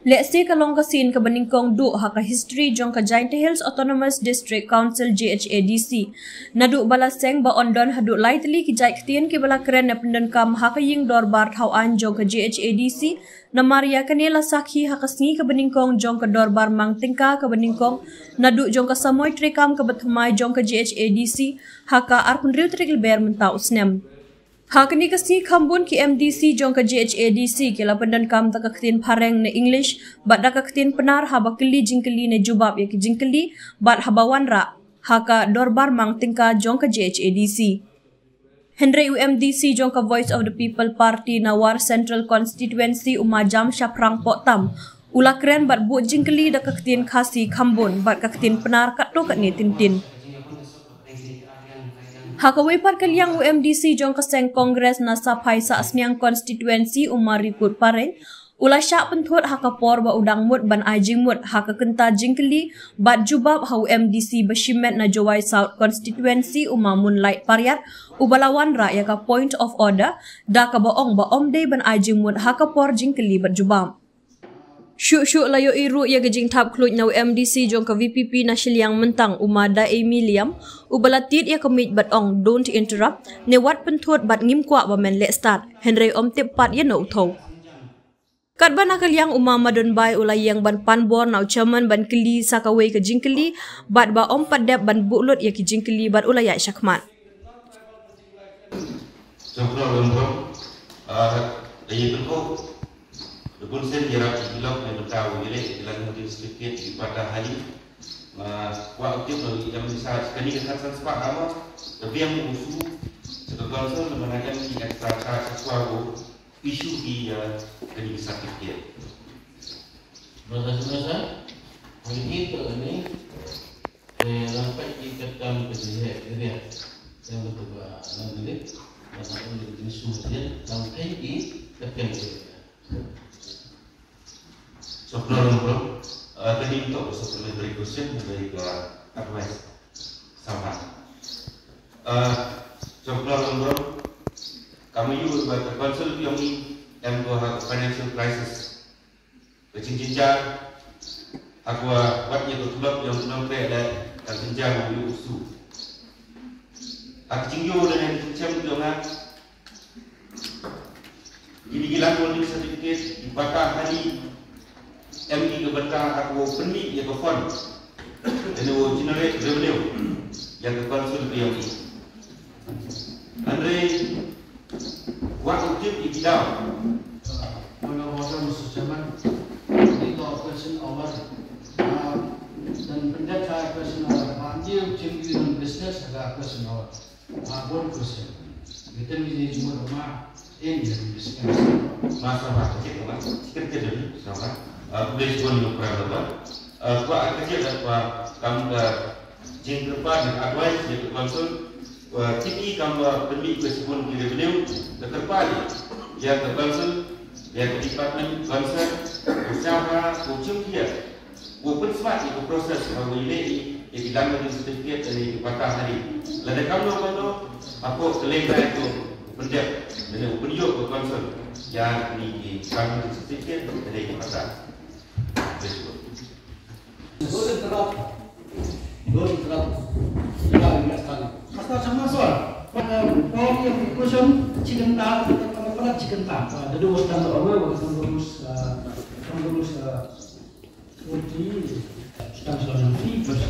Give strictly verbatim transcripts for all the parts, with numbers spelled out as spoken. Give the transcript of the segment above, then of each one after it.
Lehse ka long ka sien kaba nyngkong duh ha ka history jong ka Jaintia Hills Autonomous District Council, J H A D C. Naduh ba la seng ba yn don haduh lai tylli ki jait ktien kiba la kren ne pyndonkam ha ka ïing dorbar thaw aiñ jong ka J H A D C, namar ïa kane la sakhi ha ka sngi kaba nyngkong jong ka dorbar mang tyngka kaba nyngkong naduh jong ka samoi treikam kaba thymmai jong ka J H A D C ha ka arphew hynriew tarik Lber mynta u snem. Ha kane ka sngi khambun ki M D C jong ka J H A D C ki la pyndonkam da ka ktien phareng ne English bad da ka ktien Pnar haba kylli jingkylli ne jubab ïa ki jingkylli bad haba wanrah ha ka dorbar mang tyngka jong ka J H A D C. Hynrei u M D C jong ka Voice of the People Party na War Central Constituency u ma Jam Shaphrang Pohtam u la kren bad buh jingkylli da ka ktien Khasi khambun bad ka ktien Pnar katto katne tin tin. Ha kawei pat ka liang u M D C jong ka seng Congress na Saphai Sahsniang Constituency u ma Rikut Pareng u la shah pynthut ha ka por ba u dang mut ban ai jingmut ha ka kynta jingkylli bad jubab ha u M D C ba shimet na Jowai South Constituency u ma Moonlight Pariat uba la wanrah ïa ka point of order da kaba ong ba ym dei ban ai jingmut ha ka por jingkylli bad jubab. Shuh shuh la ïohi ruh ïa ka jingthap khluit na u M D C jong ka V P P na shiliang Myntang u ma Daimi Liam uba la tied ïa ka mic bad ong, "Don't interrupt," ne wat pynthut bad ngim kwah ba men leh stad, hynrei ym tip pat ïa no u thew. Katba na ka liang u ma Madon Bai u la ïeng ban pan bor na u chairman ban kylli sa kawei ka jingkylli bad ba ym pat dep ban buh lut ïa ki jingkylli bad u la ïaid shakhmat. Jong Prof Lambrong, ah, da ïa pynkoh da bun sien ïarap ïa ki lok ne bynta u ïaleh ïa ki lang meeting certificate ïa ki pata hali. Nga kwah u tip na u ïa mynta kane ka khatsan spah haba da biang u shu sha ka council namar nga ïa ki extra charge kwah u issue ïa kane ka certificate. Masa semasa, hari itu ini, eh, rampai kita tam ke dia, dia. Yang betul ba, nan dili, masa ini di Sudan, rampai kita kan dia. Soplo, soplo. Eh, tadi untuk supplementary question dari ka advice. Sama. Eh, soplo, soplo. Kami yu ba ka council yang ni em ko ha financial crisis. Ka jingjynjar ha ka wat ïa ka tulop ïa u nongtrei leh ka jingjynjar u ïa u su. Ha ka jingïoh lane ka jingchem jong nga, kine ki lang meeting certificate, ki pata hali, em ki ka bynta ha ka pynmih ïa ka fund. Kane u generate revenue ïa ka council ka ïong i. Hynrei wat u tip i ki daw. Point of order, Mister Chairman. Ini to question hour. Ah, dan pendek ka question hour. Ba ni u tip i dan business ka question hour. Ah, one question. Kita ni jumpa rumah. Masa ba ka jik ka ba, ka jik ka jik ka ba. Ah, please go ni program ba. Ah, kwah ka jik ka ba kam ka jingkyrpad ne advice ïa ka council. Ah, tiki kam ba pynmih ka shibun ki revenue, ka kyrpad ïa ka council, ïa ka department council, usaha, u chim ïa. Ko pynsmat ïa ka process ha u leh ïa ki lang meeting certificate lane ïa ki pata hali. Lada kam noh kumno, hapoh ka leng dei ko pyndep lane u pynïoh ka council ïa kine ki lang meeting certificate lane ïa ki pata. Don't interrupt. Don't interrupt. Kita ingat sekali. Master Shamar Sor, pada pagi yang question chicken ta, kita pada chicken ta. Jadi was tanda orang, was tanda terus, tanda terus.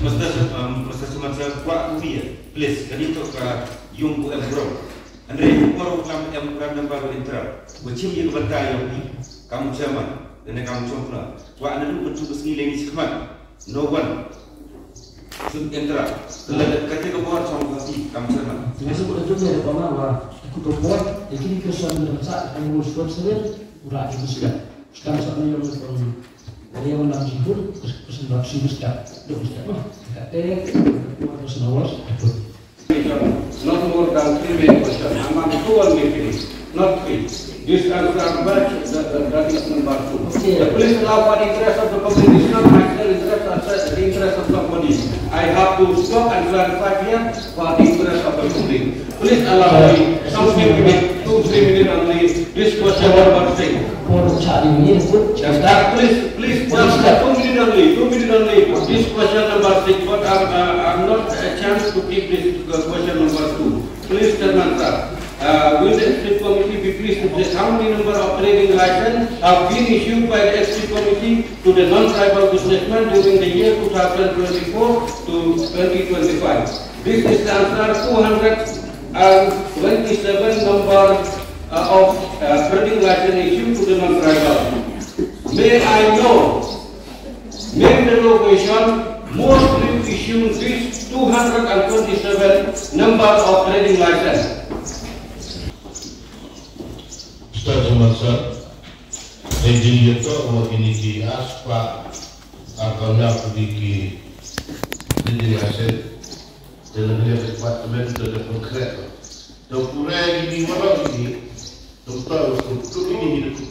Mister, um, Mister Suman, sa kwah tu ïa, please, kane to ka ïong u em brong. Hynrei por u klam em brong nambar u interrupt. Ba chim ïa ka bynta ïong i, kam u chairman, lane kam u chongkna. Kwah naduh mynta ka sngi lane shakhmat. No one should interrupt. Lada kata ka bor chong ka ti, kam u chairman. Nga shu kyntu ïa ka bor, ku to bor, ïa kine ki question da sa, ka rules bor sendiri, u la ki question. Sekarang saat ini yang Dari yang enam ribu, terus, terus enam ribu step, dua step lah. Kata, dua ratus hours, betul. Not more than three minutes question. Among two only, please. Not three. This answer, but the, the, that is number two. Okay. The police allow for the interest of the public is not my interest, as the interest of somebody. I have to stop and clarify here for the interest of the public. Please allow me some few minutes. Two, three minutes only. This question number six. Just that, please, please, just that two minutes only, two minutes only. This question number six, but I'm, uh, I'm not a chance to give this, uh, question number two. Please, Chairman sir, uh, will the executive committee be pleased to please how many number of trading license have been issued by the executive committee to the non-tribal businessman during the year two thousand twenty-four to twenty twenty-five? This is the answer, two hundred and twenty-seven number, uh, of, uh, trading license issued to the non-tribal. May I know, name the location mostly issued this two hundred and twenty-seven number of trading license? Ustaz Jamal Sir, eh, jingïatoh wa kine ki ar spah arphew hynñiew tylli ki trading license, te na ka liang ka department te da konkret. To pura kine waroh kine, to to to kine kine.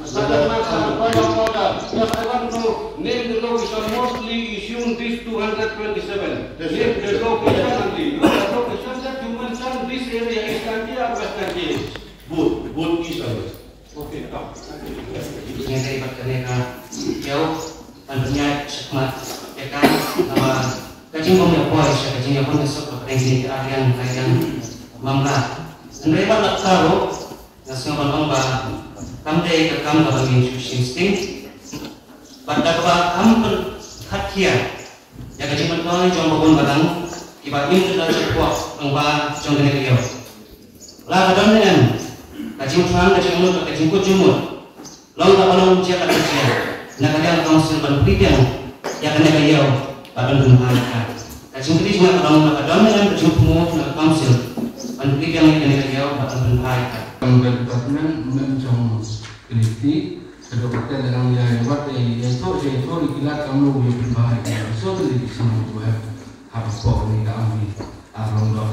Master, master, point of order. Sir, I want to name the location mostly issued this two hundred twenty-seven. Yes, sir. Name the location only. Not the location that you mentioned, this area, East Jaintia or West Jaintia. Both, both East and West. Okay, stop. Ngi dei bad kane ka ïew ban pynïaid shakhmat ïa ka, namar ka jingbym ïa poi sha ka jingïabun ïasuk ka pdeng kine ki ar liang lai liang mamla. Hynrei bad la ka ruh nga sngew ban ong ba kam dei ka kam kaba ngin shu shim sting. Bad da kaba kam pynkhot khia ïa ka jingmyntoi jong ba bun balang kiba im da jingkwah lyngba jong kane ka ïew. La ka don ne em ka jingthrang, ka jingmut, ka jingkut jingmut, long kaba long jia ka jia na ka liang ka council ban pynbiang ïa kane ka ïew bad ban pynbha ïa ka. Ka jingkylli jong nga ka long, la ka don ne em ka jingthmu na ka council ban pynbiang ïa kane ka ïew bad ban pynbha ïa ka. Ka department mynjong kane ka Ka dok ka teh lehang ïa, ïa wat ïa, ïa ïathuh, ïa ïathuh ïa ki lad kamlu ïa pynbha ïa ki. So ka dei ki sngewthuh ïa ha ka pok ni ka am ni. Ah, long dok.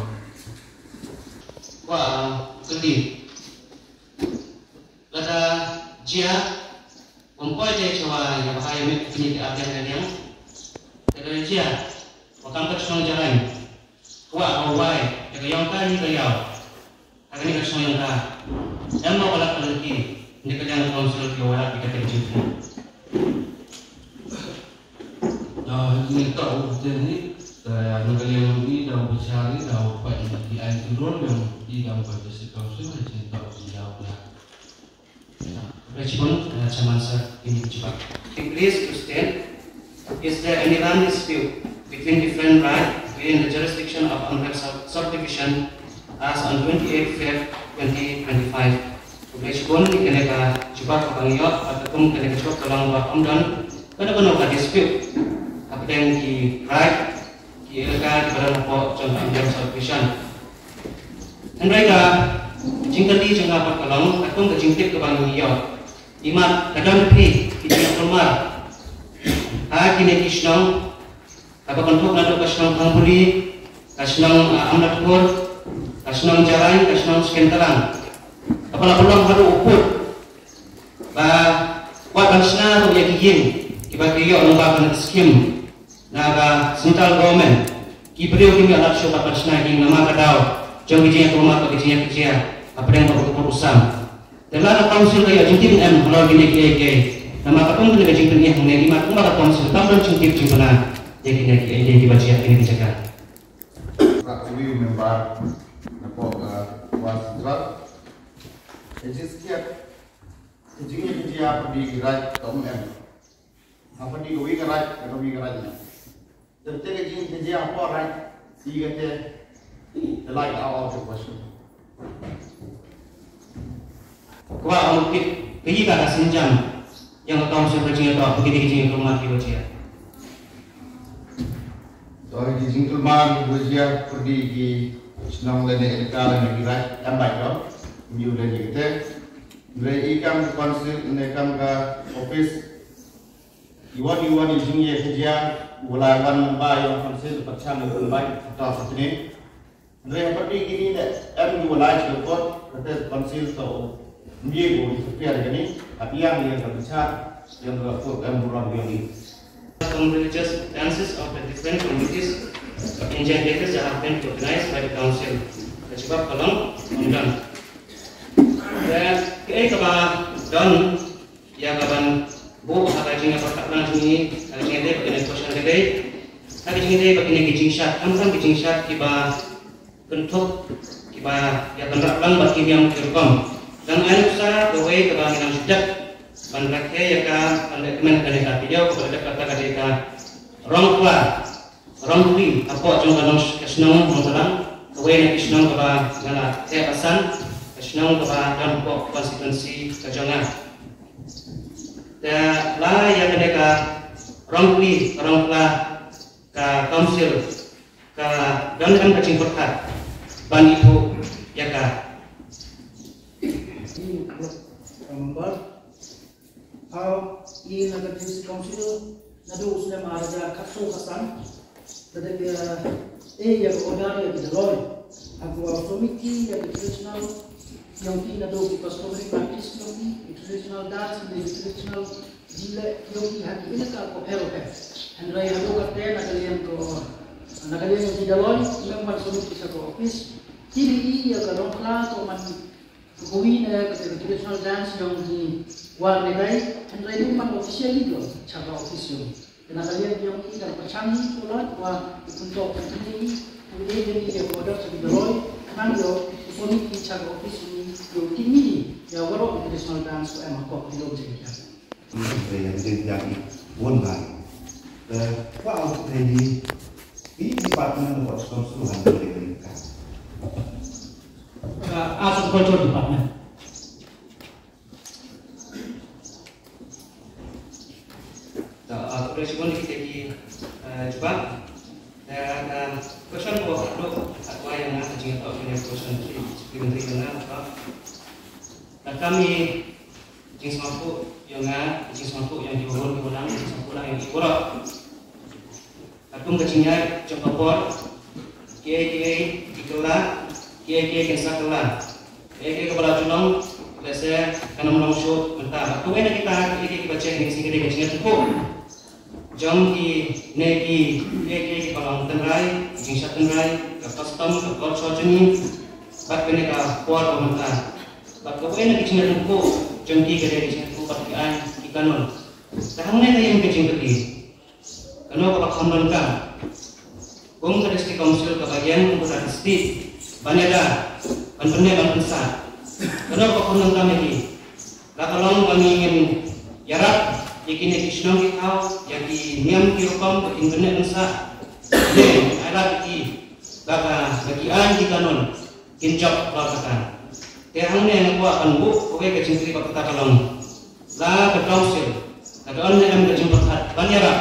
Wa, ka dei. Lada jia, ym poi te chwa ïa bha ïa met kini ki ar liang ka liang. Ka dei jia, wa kam ka shnong Jarain. Kwah ba wai, ïa ka ïong ka ni ka ïaw. Ha kane ka shnong ïong ka, em mo ba la ka lynti, ne ka liang council ki wan ïa kata ka jingthmu. Da, ne ka u te ni, da, ne ka liang ni, da u bachari, da u pat ni, di ai turun, yang di da u pat district council, da jingta u di da u la. Khublei shibun, eh, Chairman Sir, ïa kine ki jubab. Please to state, is there any land dispute between different right within the jurisdiction of Umrem sub-, subdivision as on twenty-eighth Feb twenty twenty-five? Khublei shibun, ïa kane ka jubab kaba ngi ïoh, bad katkum kane ka jubab ka long ba ym don kano kano ka dispute hapdeng ki right ki elaka kiba don hapoh jong ka Umrem subdivision. Hynrei ka jingkylli jong nga pat ka long, katkum ka jingtip kaba ngi ïoh, imat ka don phi ki jingïakulmar ha kine ki shnong, kaba kynthup naduh ka shnong Thangbuli, ka shnong, ah, Amlatkhur, ka shnong Jarain, ka shnong Skentarang, kaba la pynlong haduh u pud ba wat ban shna ruh ïa ki ïing kiba ki ïoh lyngba ka skim na ka central government. Ki briew kim ïoh lad shuh ban shna ïing namar ka daw jong ki jingïakhun bad ki jingïakajia hapdeng ka bor u sam. Te lada council ka ïoh jingtip em halor kine kiei kiei, namar katkum kane ka jingpyni hangne, imat kumba ka council kam don jingtip jingpyni ïa kine kiei kiei kiba jia ha kine ki jaka. Ka review member na pok, uh, West Central. Ka jingsheptieng, ka jingïakajia ha pyrdi ki raid ka um em. Ha pyrdi kawei ka raid, kawei ka raid ne. Te ka jingïakajia hapoh raid, shi kata, te lai ka out of question. Kwah ong kit, kaei ka sienjam ïa ka council ka jingïatoh, ka jingïatoh, ka jingïatoh, ka jingïatoh. To ki jingkulmar ki bujia pyrdi ki shnong lane elaka lane ki raid em bai to. Ngi u lane kite. Hynrei i kam ka council ne kam ka office. I wan i wan i jingïakajia u la wan lem bai ïong council pat cham lem bai to sa kine. Hynrei ha pyrdi kine ne em ngi u la chi report kate council to. Ngi u i to pia kane. Hap ïa ngi ka bichar ïong ka report em buron ïong i. From religious dances of the different communities of Indian leaders that have been recognized by the council. Ka jubab ka long, ym don. Kaei kaba don ïa ka ban buh ha ka jingïakhun lang jong ngi, ha ka jingïadei bad kine ki question ka dei, ha ka jingïadei bad kine ki jingshad, khamtam ki jingshad kiba kynthup, kiba ïa ban rap lang bad ki niam ki rukom. Dang ai nuksa kawei kaba ngi nang shu dep ban rakhe ïa ka, ban leh kmen kane ka video kaba dep kata ka dei ka Rongkhla, Rongkhli, hapoh jong ka nong, ka shnong Nongtalang, kawei na ki shnong kaba nga la theh ba san, ka shnong kaba don hapoh constituency ka jong nga. Te la ïa kane ka Rongkhli, Rongkhla, ka council ka don kam ka jingpyrkhat ban ithuh ïa ka. Ka member, ha, i na ka district council naduh u snem ar hajar khatsaw khatsan. Te da ka, eh, ïa ka order ïa ka Jylla ha ka wa somiti ïa ka traditional, ïa ki naduh ki customary practice, ïa ki traditional dance, ïa ki traditional jingleh, ïa ki ha ki elaka ko pher ko pher. Hynrei haduh katta na ka liang ko, na ka liang ki Jylla, ïa man somiti sha ka office. Ki ri ïa ka Rongkhla ko man Kawei na ka traditional dance jong ki War Meitei, hynrei ym man officially ko sha ka office jong. Te na ka liang jong ki kan pyrshang hi ko lad wa ki pyntok ki ni, ki ni jong ki order sha ki Jylla, kan ïoh ki pyntok ki sha ka office jong ki, ïoh ki ni, ïa waroh ki traditional dance ko em ha ko ki long jong ki. Ni, ïa, ïa, ïa, ïa, wan lai. Te, wa, ïa, ïa, ïa, department of Culture and Tourism. Uh, Arts and Culture Department. Te, uh, khublei shibun ïa kita ki, uh, jubab. Te, uh, question ko, uh, adwa ïa nga, jingthoh ïa question ki, ki menteri ka nga, uh, ka kam ïa jingsngewthuh ïa nga, jingsngewthuh ïa ki baroh ki balang, jingsngewthuh lang ïa ki baroh. Katkum ka jingïaid jong ka por, kiei kiei ki kylla, kiei kiei kin sa kylla, kiei kiei kaba la ju long, lehse kan ym long shuh mynta. Bad kawei na kita kiei kiei kiba check ne ka sngi ka dei ka jingïaid jingkhuh jong kine ki, kiei kiei kiba long tynrai, ki jingshad tynrai, ka custom, ka culture jong ngi, bad kane ka por ba mynta. Bad kawei na ki jingïaid jingkhuh jong ki ka dei ka jingïaid jingkhuh bad ki aiñ ki kanun. Te hangne ka ïeng ka jingkylli, kano kaba kham donkam kum ka District Council kaba ïeng kum ka state ban ïada, ban pynneh ban pynsah? Kano kaba kham donkam ïa ki? La ka long ba ngin ïarap ïa kine ki shnong ki thaw, ïa ki niam ki rukom ba kin pynneh pynsah? Ne ai lad ïa ki ba ka, ba ki aiñ ki kanun kin jop ba kata? Te hangne nga kwah ban buh kawei ka jingkylli ba kata ka long, la ka council ka don ne em ka jingpyrkhat ban ïarap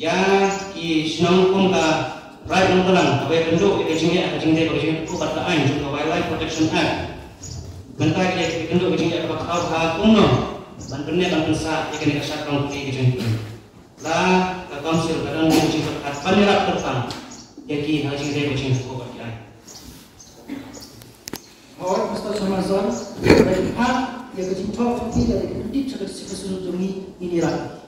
ïa ki shnong kum ka Raid Nongtalang kaba ïakynduh ïa ka jingeh, ka jingeh, ka jingeh ka jingeh bad ka aiñ jong ka Wildlife Protection Act? Mynta ki ïakynduh ka jingeh kaba khraw ha kumno ban pynneh ban pynsah ïa kane ka shad Rongkhli ka jingeh? La ka council ka don ka jingpyrkhat ban ïarap kyrpang ïa ki ha ka jingeh, ka jingeh ka jingeh bad ka aiñ? Hooid, Mister Sharma Sir, ïa ka jingthoh jong ki, ïa ka jingtip sha ka shisha jong ngi, ngin ïarap.